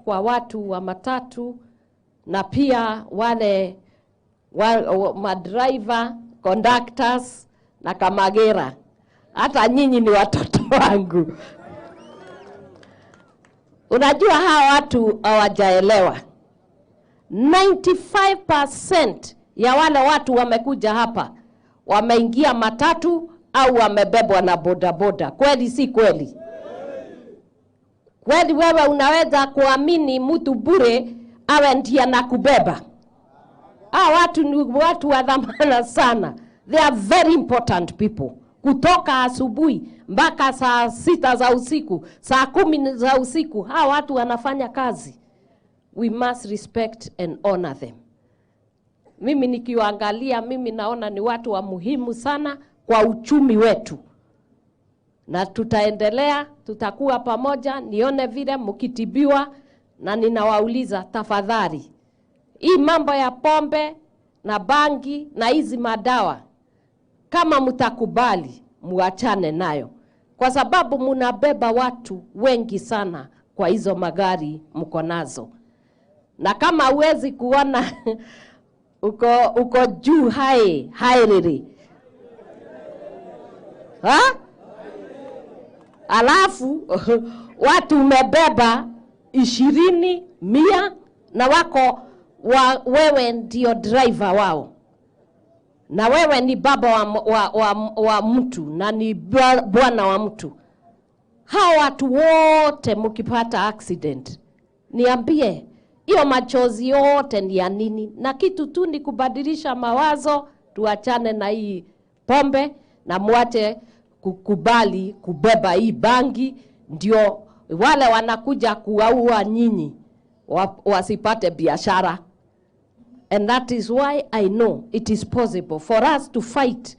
kwa watu wa matatu na pia wale madriver, conductors na kamagera. Hata nyinyi ni watoto wangu. Unajua hawa watu hawajaelewa. 95% ya wale watu wamekuja hapa wameingia matatu au wamebebwa na bodaboda. Kweli si kweli? Kweli wewe unaweza kuamini mtu bure awe ndiye anakubeba? Hawa watu ni watu wa dhamana sana. They are very important people. Kutoka asubuhi mpaka saa 6 za usiku, saa 10 za usiku, hawa watu wanafanya kazi. We must respect and honor them. Mimi nikiwaangalia, mimi naona ni watu wa muhimu sana kwa uchumi wetu. Na tutaendelea, tutakuwa pamoja, nione vile mkitibiwa. Na ninawauliza tafadhali, hii mambo ya pombe na bangi na hizi madawa, kama mtakubali muachane nayo, kwa sababu munabeba watu wengi sana kwa hizo magari mko nazo. Na kama huwezi kuona uko juu hai hairiri, ha? Alafu watu umebeba 20, 100 na wako wewe ndio driver wao. Na wewe ni baba wa mtu na ni bwana wa mtu. Hao watu wote mkipata accident, niambie hiyo machozi yote ni ya nini? Na kitu tu ni kubadilisha mawazo, tuachane na hii pombe na muache kukubali kubeba hii bangi, ndio wale wanakuja kuwaua nyinyi wasipate biashara. And that is why I know it is possible for us to fight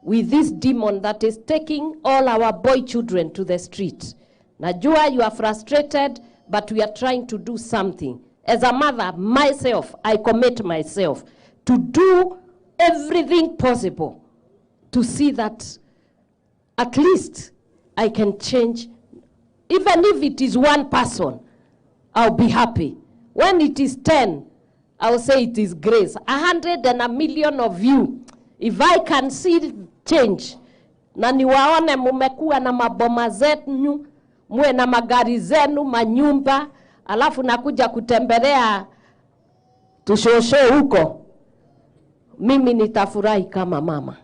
with this demon that is taking all our boy children to the street. Najua you are frustrated, but we are trying to do something. As a mother, myself, I commit myself to do everything possible to see that at least I can change. Even if it is one person, I'll be happy. When it is 10, I'll say it is grace. 100 and a million of you. If I can see change, na niwaone mumekuwa na maboma zenu, muwe na magari zenu, manyumba, alafu nakuja kutembelea tushosho huko, mimi nitafurahi kama mama.